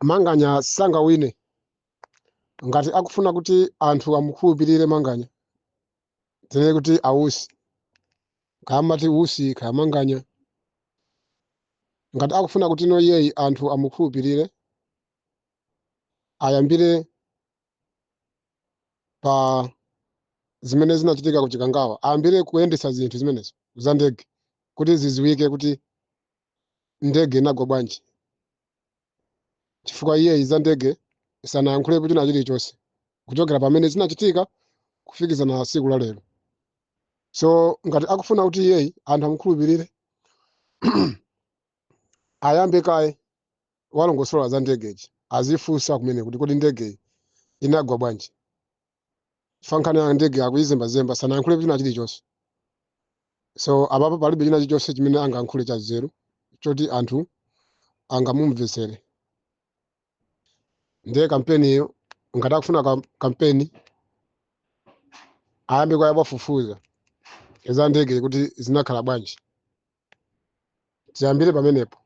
Manganya sangawine. Ngati akufuna kuti anthu amukhulupirire Manganya, tinene kuti ausi, kamati usi kaya Manganya, ngati akufuna kuti no iyeyi anthu amukhulupirire, ayambire pa zimene zinachitika ku Chikangawa, ayambire kuyendetsa zinthu zimenezo za ndege kuti ziziwike kuti ndege inagwa bwanji, chifukwa iyeyi za ndege sanayankhulepo china chilichonse kuchokera pamene zinachitika kufikizana na tsiku la lero. So ngati akufuna kuti iyeyi anthu amukhulupirire, ayambe kaye walongosola za ndegeji, azifunsa kumene kuti kodi ndege inagwa bwanji? Nkhani ya ndege akuyizembazemba, sanayankhulepo china chilichonse. So apapo palibe china chilichonse chimene angayankhule cha nzeru choti anthu angamumvetsere. Ndiye kampeni iyo, ngati akufuna kampeni, ayambe kaye wafufuza za ndege kuti zinakhala bwanji, tiyambire pamenepo.